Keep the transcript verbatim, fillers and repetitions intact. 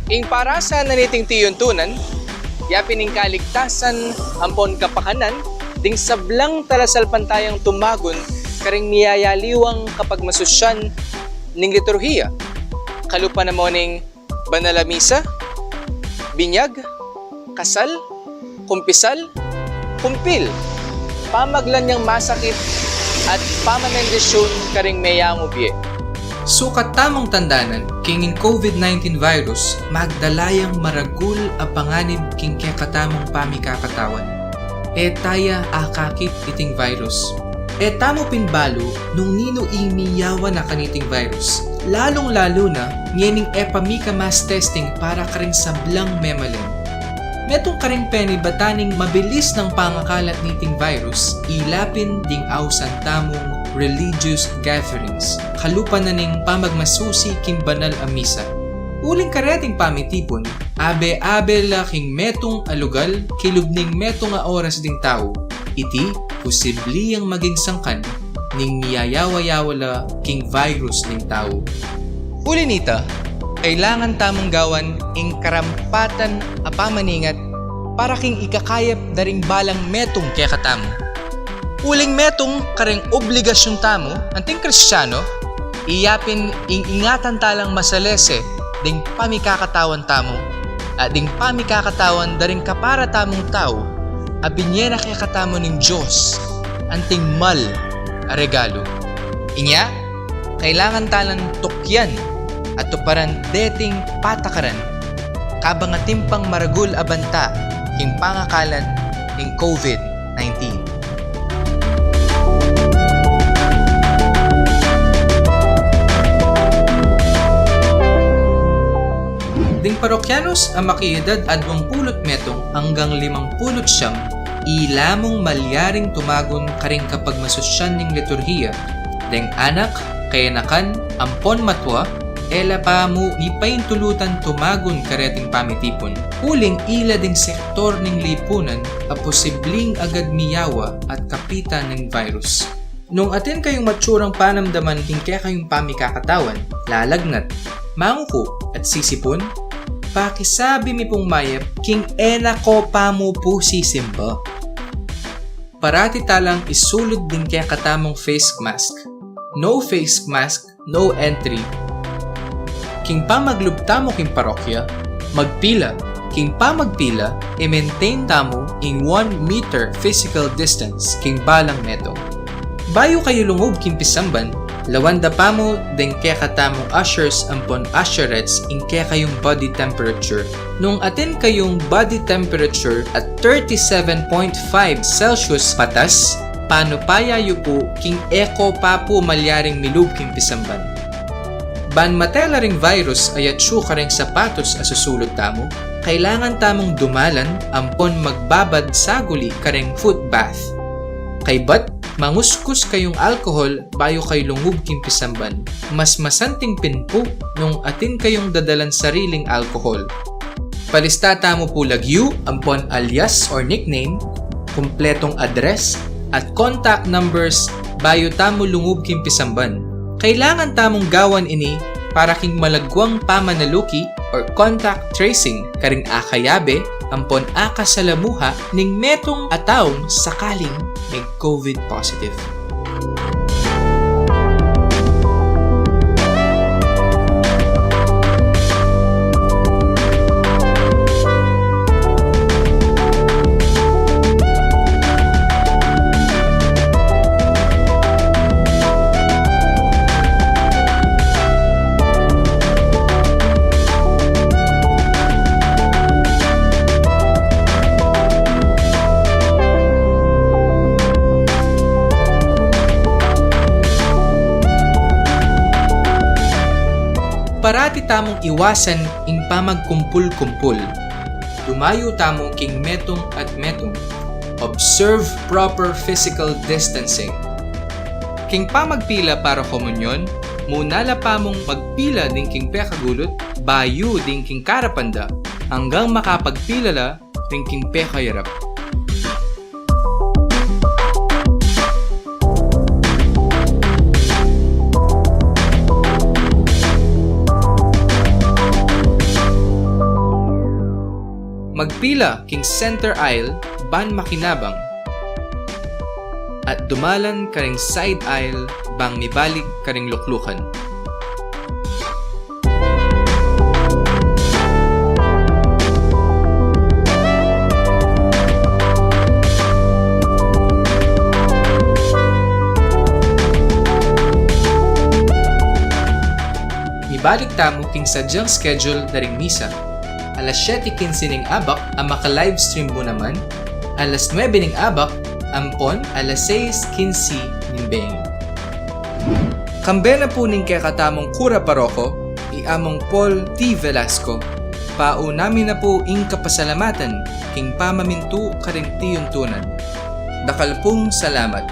Ing parasan na niting tiyuntunan, yapin ing kaligtasan ampon kapakanan ding sablang talasalpantayang tumagun karing miyayaliwang kapagmasusyan ning liturhiya. Kalupa na mo ning banal a misa, binyag, kasal, kumpisal, kumpil, pamaglan yang masakit, at pamabendisyun karing meyangu bie. Sukat tamung tandanan, king COVID nineteen virus, magdala yang maragul a panganib king kekatamung pamikakatawan. E taya akakit iting virus. E tamu pin balu nung ninu ing miyawa na kaniting virus, lalung-lalu na ngening e pa mika-mass testing para karing sablang memalen. Metung karing penibatan ning mabilis nang pangakalat niting virus, ila pin ding ausan tamung religious gatherings, kalupa na ning pamagmasusi king banal a misa. Uling kareting pamitipun, abe-abe la king metung a lugal kilub ning metung a oras ding tau. Iti, pusibli yang maging sangkan ning miyayawa-yawa la king virus ning tau. Uli nita, kailangan tamung gawan ing karampatan a pamaningat para king ikakayap da ring balang metung kekatamu. Uling metung karing obligasyun tamu, anting Kristiano, iya pin ing ingatan ta lang masalese ding pamikakatawan tamu, at ding pamikakatawan da ring kapara tamung tau, a binie na kekatamu ning Dios, anting mal a regalu. Inya, kailangan ta lang tukyan at tuparan deting patakaran, kabang atin pang maragul a banta king pangakalat ning COVID nineteen. Ding parokyanos a makiedad adwang pulu't metung anggang limang pulu't siyam, ila mung malyaring tumagun karing kapagmasusyan ning liturhiya, deng anak, kayanakan, ampon matua, e la pa mu mipaintulutan tumagun kareting pamitipun. Uling ila ding sektor ning lipunan a pusibling agad miyawa at kapitan ning virus. Nung atin kayung matsurang panamdaman king kekayung pamikakatawan, lalagnat, manguku, at sisipun, pakisabi mi pung mayap king e na ko pa mu pu sisimba. Parati ta lang isulud ding kekatamung face mask. No face mask, no entry. King pamaglub tamu king parokya, magpila. King pamagpila, i-maintain tamu ing one meter physical distance king balang metung. Bayu kayu lungub king pisamban, lawan da pa mu deng kekatamung ushers ampon usherettes ing kekayung body temperature. Nung atin kayung body temperature at thirty-seven point five Celsius patas, panupaya yu pu king e ko pa pu malyaring milub king pisamban. Ban matela ring virus a yatsu kareng sapatos a susulud tamu, kailangan tamung dumalan ampon magbabad saguli kareng foot bath. Kaybat, manguskus kayung alkohol bayu kayu lungub king pisamban. Mas masanting pin pu nung atin kayung dadalan sariling alkohol. Palista tamu pu lagyu ampon alias or nickname, kumpletung address, at contact numbers bayu tamu lungub king pisamban. Kailangan tamung gawan ini para king malagwang pamanaluki or contact tracing karing akayabe ampon akasalamuha ning metung a taung sakaling mig-COVID positive. Parati tamung iwasan ing pamagkumpul-kumpul. Dumayu tamu king metung at metung. Observe proper physical distancing. King pamagpila para komunyon, muna la pa mung magpila ding king pekagulut, bayu ding king karapan da, anggang makapagpila la ding king pekayarap. Magpila king center aisle ban makinabang, at dumalan karing side aisle bang mibalik karing luklukan. Mibalik tamu king sadyang schedule da ring misa. Alas siyete kinse ning abak a maka-livestream mu naman, alas nuebe ning abak ampon alas sais kinse ning bengi. Kambe na pu ning kekatamung kura paroko, i Among Paul T. Velasco, pauna mi na pu ing kapasalamatan king pamamintu karing tiyuntunan. Dakal pung salamat.